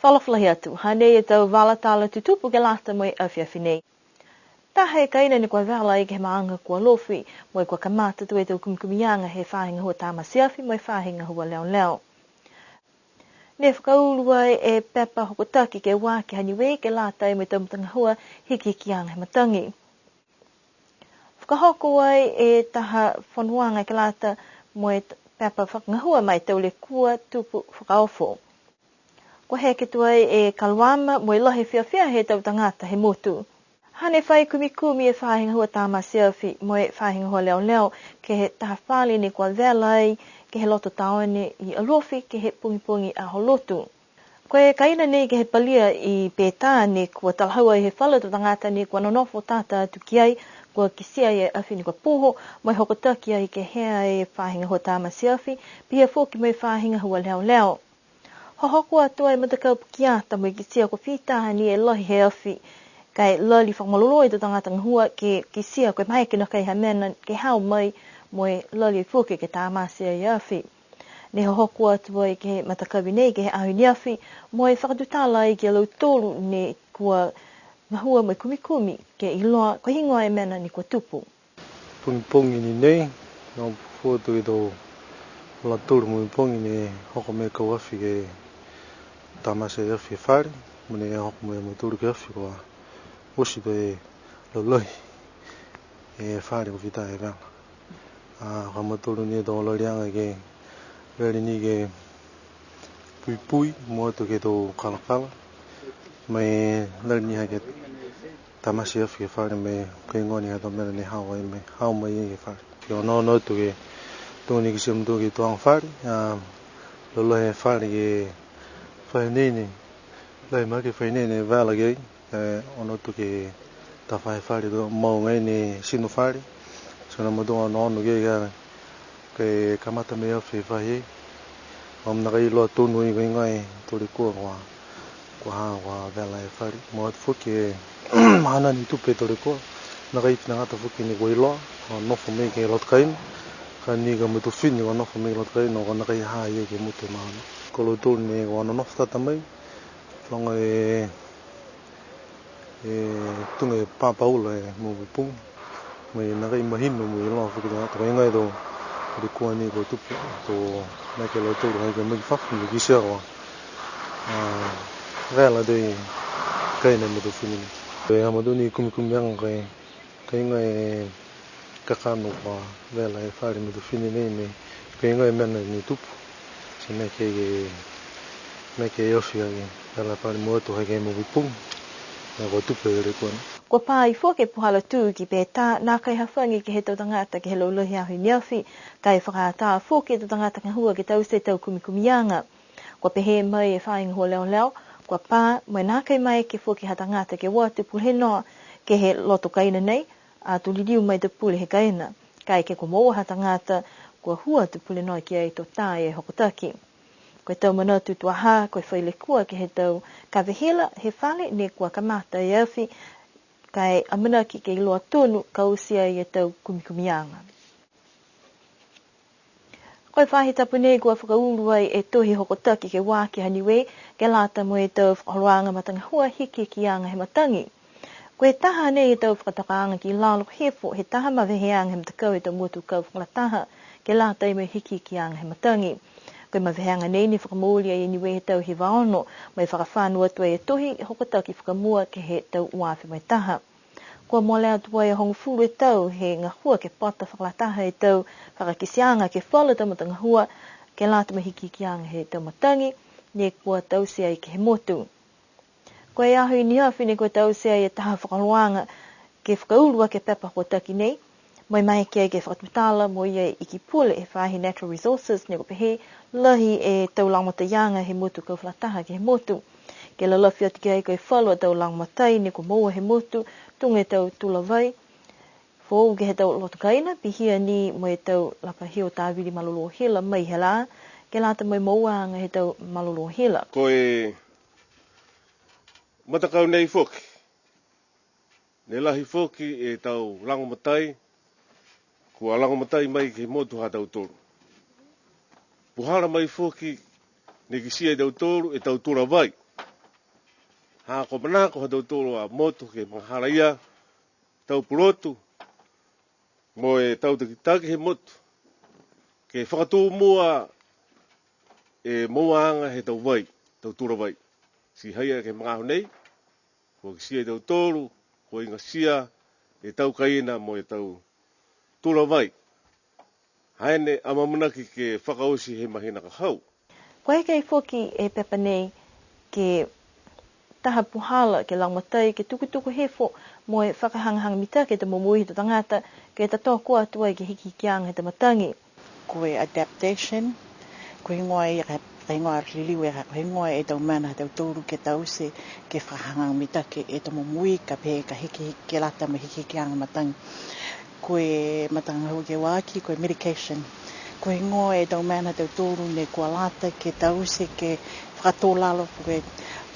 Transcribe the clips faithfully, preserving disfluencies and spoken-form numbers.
Fakaalofa lahi atu, hanei e tau vala tala tutupu ke lata mo e afiafi nei. Taha e kaina ne kua vela ai ke he maaga ko Alofi, mo e kua kamata tuai e tau kumikumiaga he faahi gahua tamate afi mo e faahi gahua leoleo. Ne fakaulu ai e pepa hokotaki ke ua ke he Niue ke lata mo e tau matagahua hikihikiaga he matagi. Fakahoko ai e taha fonoaga ke lata mo e t-, pepa fakagahua ma e tau lekua tupu fakaofo. Kua heke tuai e kaloama mo e lahi e fiafia he tau tagata he motu. Hane fai kumikumi e faahi gahua tamate afi mo e faahi gahua leoleo ke he taha fale ne kua vela ai ke he loto taone i Alofi ke he pogipogi Aho Lotu. Ko e kaina nei ke he palia i Peta ne kua talahau ai he falu tau tagata ne kua nonofo tata atu ki ai, kua kitia e afi ne kua puho, mo e hokotaki ai ke he faahi gahua tamate afi, pihia foki mo e faahi gahua leoleo. Hohoko atu ai e matakau pukeata mo e kitia kua fita ni e lahi he afi, ka e lali fakamalolō e tau tagata gahua ke kitia ko e maeke nākai ha mena ke hao mai mo e lali foki ke tamate ai e afi. Ne hohoko atu ai ke he matakavi nei ke he aho i ne afi, mo e fakatutala ai ki a lautolu ne kua gahua mo e kumikumi ke iloa ko e heigoa e mena ne kua tupu. Pogipogi ni nei, ne fua atu ke he tau vala tolu pogipogi ne hoko mai e kau afi ke tamate e afi e fale, mo e ne hoko mai a mautolu ke he afi kua oti tuai e laulahi e fale kua fita e vela. A, ko mautolu ni e tau laliaga ke lali ni ke puipui, mua atu ke he tau kalakala, mo e lali ni ha ke tamate e afi ke he fale mo e ko e heigoa ni ha tau mena ne hao ai mo e hao mai ai ke he fale. Ke onoono atu ke tuga ni kitia mautolu ke he tuaga fale, a, laulahi e fale ke he faahi nei ne, lahi mai ke he faahi nei ne vela ki ai, e, onoono atu ke he taha faahi fale to mau agaia ne tino fale. Ti ko e mautolu onoono ke, ke, ke kamata mai e afi he faahi. Mo e nākai iloa tonu ai ko e heigoa e tau lekua kua, kua ha, kua vela e fale. Mua atu foki e mahina ne tupu e tau lekua. Nākai finangata foki ne kua iloa, kua nofo mai ke he loto kaina. Ka ni ko e matua fifine kua nofo mai ke he loto kaina, kua nākai ha ia ke he motu e mahina. Ko lautolu ne kua nonofo tata mai, loga e, e tuga e papaula e mogo pupugi. Mo e nākai mahino mo e iloa foki e tau tagata ko e heigoa e tau lekua ni kua tupu, to maeke a lautolu ha ke o mai ki fafo mo e kitia kua, a, vela e tau kaina he matua fifine nei. Ko e ha mautolu ni kumikumiaga ko e Ko e heigoa e kakano kua vela e fale he matua fifine nei, ne ko e heigoa e mena ne tupu. Ti maeke ke, maeke e afi ke vela e fale mua atu ha ke he mogo pupugi. Ne kua tupu e lekua nei. Kua pā foki e puhala tū ki Peta, nākai hafagi ke he tau tagata ke he laulahi aho i ne afi, ka e fakaatā foki e tau tagata gahua ke taute e tau kumikumiaga. Kua pehē mai e faahi gahua leoleo, kua pā, mo e nākai maeke foki ha tagata ke o atu pule noa ke he loto kaina nei, ato liliu mai e tau pule he kaina. Kaeke kua moua ha tagata, kua hū atu pule noa ki ai to tā e hokotaki. Ko e tau manatu tuaha, ko e fai lekua ke he tau kave hila he fale ne kua kamata e afi, ka e amanaki ke iloa tonu ka oti ai e tau kumikumiaga. Ko e faahi tapu nei kua fakaulu ai e tohi hokotaki ke ua ke he Niue, ke lata mo e tau fakaholoaga matagahua hikihikiaga he matagi. Ko e taha nei e tau fakatokaaga ki lalo hifo he taha maveheaga he matakau he tau motu kau fakalataha, ke lata mo e hikihikiaga he matagi. Ko e maveheaga nei ne fakamooli ai e Niue he tau hiva ono, mo e fakafano atu ai e tohi hokotaki fakamua ke he tau ua afe mo e taha. Kua mole atu ai e hogofulu e tau he gahua ke pata fakalataha e tau fakakiteaga ke he falu tau matagahua, ke lata mo e hikihikiaga he tau matagi, ne kua taute ai ke he motu. Ko e aho i ne afi ne kua taute ai e taha fakaholoaga ke fakaulu aki e pepa hokotaki nei, mo e maeke ai ke fakatutala mo e Iki Pule he faahi Natural Resources ne kua pehē lahi e tau lagomataiaga he motu kau fakalataha ke he motu. Ke lalafi atu ki ai ko e falu a tau lagomatai ne kua moua he motu, tuga e tau tula vai foou ke he tau loto kaina, pihia ni mo e tau lapa hio tāvili malolō hila mai he lā, ke lata mo e mouaaga he tau malolō hila. Ko e matakau nei foki, ne lahi foki e tau lagomatai, kua lagomatai mai ke he motu ha tautolu. Puhala mai foki, ne kitia e tautolu e tau tula vai. Ha ko e manako ha tautolu a motu ke magahala ia, tau pulotu, mo e tau takitaki he motu, ke fakatūmua e mouaaga he tau vai, tau tula vai. Ti haia ke he magaaho nei, kua kitia e tautolu, kua igatia e tau kaina mo e tau tula vai. Haene amaamanaki ke fakaoti he mahina ka hau. Kua eke foki e pepa nei ke taha puhala ke lagomatai ke tukutuku hifo mo e fakahagahaga mitaki e tau momoui he tau tagata ke tatoko atu ai ke hikihikiaga he tau matagi. Ko e adaptation, ko e higoa ia ka, ka higoa liliu e ka, ko e higoa e tau mena ha tautolu ke taute ke fakahagahaga mitaki e tau momoui ka pehē ka hikihiki ke lata mo e hikihikiaga matagi. Ko e matagahua ke ua aki, ko e medication. Ko e higoa e tau mena ha tautolu ne kua lata ke taute ke fakatō lalo ko e,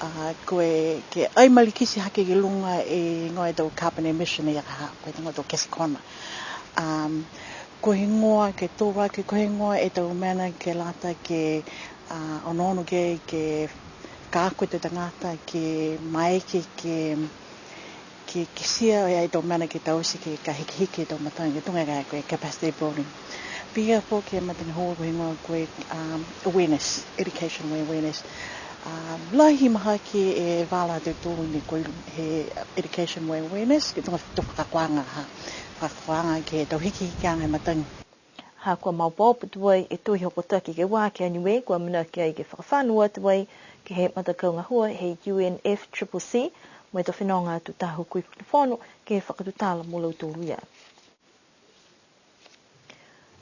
a, ko e ke ai malikiti hake ki luga e higoa e tau carbon emission ia ka ha, ko e higoa tau gas kona. Um, ko e higoa ke tō aki, ko e higoa e tau mena ke lata ke, a, onoono ke, ke ka ako e tau tagata ke maeke ke, ke, ke kitia e tau mena ke taute ke ka hikihiki e tau matagi, tuga ka ko e capacity building. Pihia foki e matagahua ko e higoa ko e, um, awareness, education mo e awareness. Um, lahi mahaki e vala ha tautolu ne kua he education mo e awareness, ke tuga tau fakaakoaga ha, fakaakoaga ke he tau hikihikiaga he matagi. Ha kua maopoopo tuai e tohi hokotaki ke ua aki a Niue, kua amanaki ai ke fakafano atu ai ke he matakau gahua he U N F C C C, mo e tau fenoga atu taha hukui fakatufono ke fakatutala mo lautolu ia.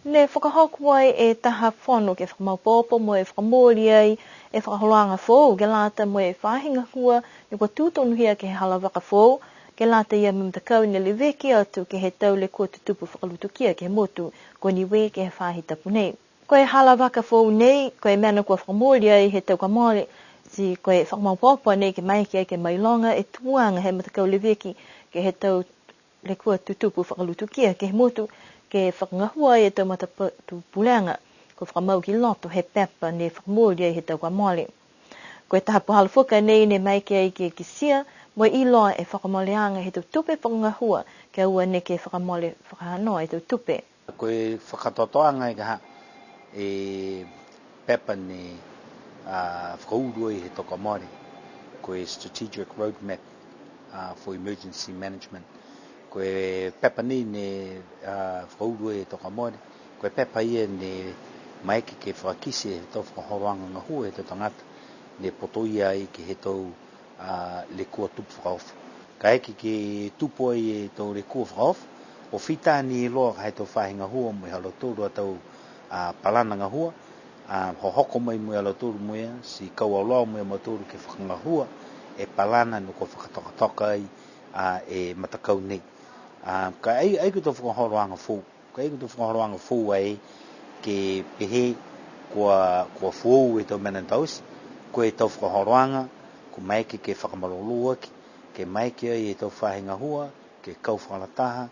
Ne fakahoko ai e taha fono ke fakamaopoopo mo e fakamooli ai e fakaholoaga foou ke lata mo e faahi gahua ne kua tū tonuhia ke he hala vaka foou, ke lata ia mo e matakau ne leveki atu ke he tau lekua tutupu fakalutukia ke he motu ko Niue ke he faahi tapu nei. Ko e hala vaka foou nei, ko e mena kua fakamooli ai he tau kua mole, ti ko e fakamaopoopo nei ke maeke ai ke mailoga e tuaga he matakau leveki ke he tau lekua tutupu fakalutukia ke he motu, ke fakagahua ai e tau matapatu pulega, kua fakamau ki loto he pepa ne fakamooli ai he tau kua mole. Ko e taha puhala foki nei ne maeke ai ke kitia mo e iloa e fakamoleaga he tau tupe fakagahua, ke aua neke fakamole fakahanoa e tau tupe. Ko e fakakatoatoaga e ka ha, e pepa ne, a, fakaulu ai he tau kua mole, ko e Strategic Roadmap, a, for Emergency Management. Ko e pepa nei ne, a, fakaulu ai he tau kua mole, ko e pepa ia ne maeke ke fakakite he tau fakaholoaga gahua he tau tagata, ne putoia ai ke he tau, a, lekua tupu fakaofo. Kaeke ke tupu ai e tau lekua fakaofo, kua fita ni loa ka he tau faahi gahua mo e ha lautolu a tau, a, palana gahua, a, hohoko mai mo e ha lautolu mo ia, ti kau auloa mo e ha mautolu ke fakagahua e palana ne kua fakatokatoka ai, a, e matakau nei. A, ka ai, ai ko e tau fakaholoaga foou. Ka ai ko e tau fakaholoaga foou ai ke pehē kua, kua foou e tau mena ne taute, ko e tau fakaholoaga, kua maeke ke fakamalolō aki, ke maeke ai e tau faahi gahua, ke kau fakalataha,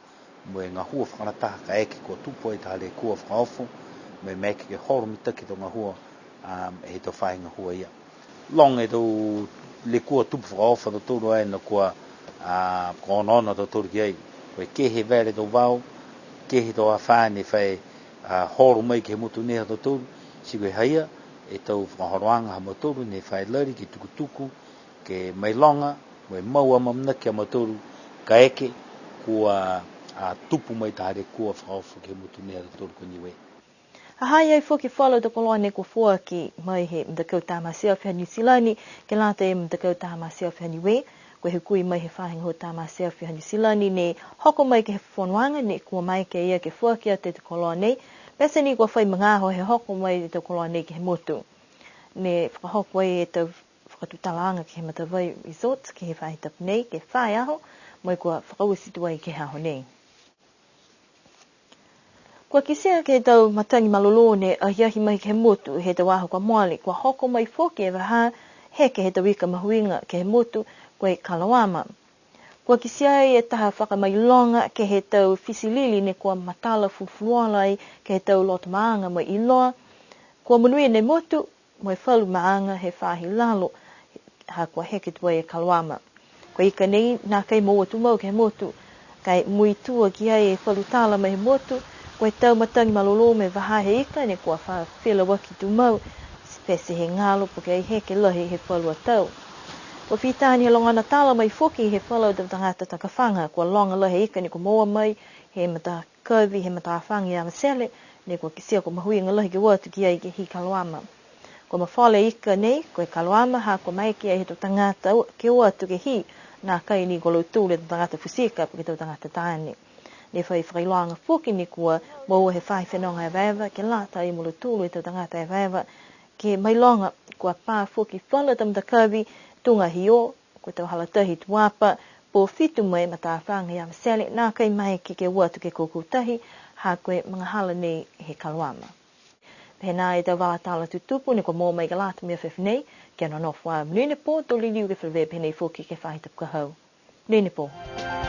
mo e gahua fakalataha kaeke kua tupu ai taha lekua fakaofo, mo e maeke ke holo mitaki e tau gahua, a, he tau faahi gahua ia. Loga e tau lekua tupu fakaofo ha tautolu ai ne kua, a, kua onoono a tautolu ki ai. Ko e kehe e vela he tau vao, kehe e tau afā ne fai, a, holo mai ke he motu nei ha tautolu, ti ko e haia e tau fakaholoaga ha mautolu ne fai lali ke tukutuku, ke mailoga, mo e mau amaamanaki a mautolu, kaeke kua, a, tupu mai taha lekua fakaofo ke he motu nei ha tautolu ko Niue. Ha ha i ai foki falu a tau koloa ne kua foaki mai he matakau tamate afi ha Niu Silani, ke lata mo e matakau tamate afi ha Niue, ko e hukui mai he faahi gahua tamate afi ha Niu Silani ne hoko mai ke he fonoaga ne kua maeke ia ke foaki atu e tau koloa nei, pete ni kua fai magaaho he hoko mai e tau koloa nei ke he motu. Ne fakahoko ai e tau fakatutalaaga ke he Matavai Resort ke he faahi tapu nei, ke fā e aho, mo e kua fakaoti tuai ke he aho nei. Kua kitia ke he tau matagi malolō ne ahiahi mai ke he motu he tau aho kua mole, kua hoko mai foki e vahā heke he tau ika mahuiga ke he motu, ko e kaloama. Kua kitia ai e taha fakamailoga ke he tau fisilili ne kua matala fulufuluola ai ke he tau loto maaga mo e iloa kua monuina e motu, mo e falu maaga he faahi lalo, ha kua heke tuai e kaloama. Ko e ika nei, nākai moua tumau ke he motu, ka e muitua ki ai e falu tala mai he motu, ko e tau matagi malolō mo e vahā he ika ne kua fa felauaki tumau, pete he galo po ke ai heke lahi he falu a tau. Kua fita ni he logona tala mai foki he falu a tau tagata takafaga, kua loga lahi e ika ne kua moua mai he matakavi he matafaga i Avatele, ne kua kitia kua mahuiga lahi ke o atu ki ai ke he kaloama. Kua mafola e ika nei, ko e kaloama ha kua maeke ai he tau tagata o, ke o atu ke hī, nākai ni ko lautolu e tau tagata futi ika po ke tau tagata taane. Ne fai fakailoaga foki ne kua moua he faahi fenoga evaeva, ke lata mo lautolu e tau tagata evaeva, ke mailoga, kua pā foki falu a tau matakavi, tuga hio, ko e tau hala tahi tuapa, po fitu mai matafaga i Avatele, nākai maeke ke o atu ke koukou tahi, ha ko e magahala nei he kaloama. Pehē nā e tau vala tala tutupu ne kua moua mai ke lata mo e afiafi nei, kia nonofo ā, monuina e pō, to liliu ke feleveia pehē nei foki ke he faahi tapu ka hau. Monuina e pō.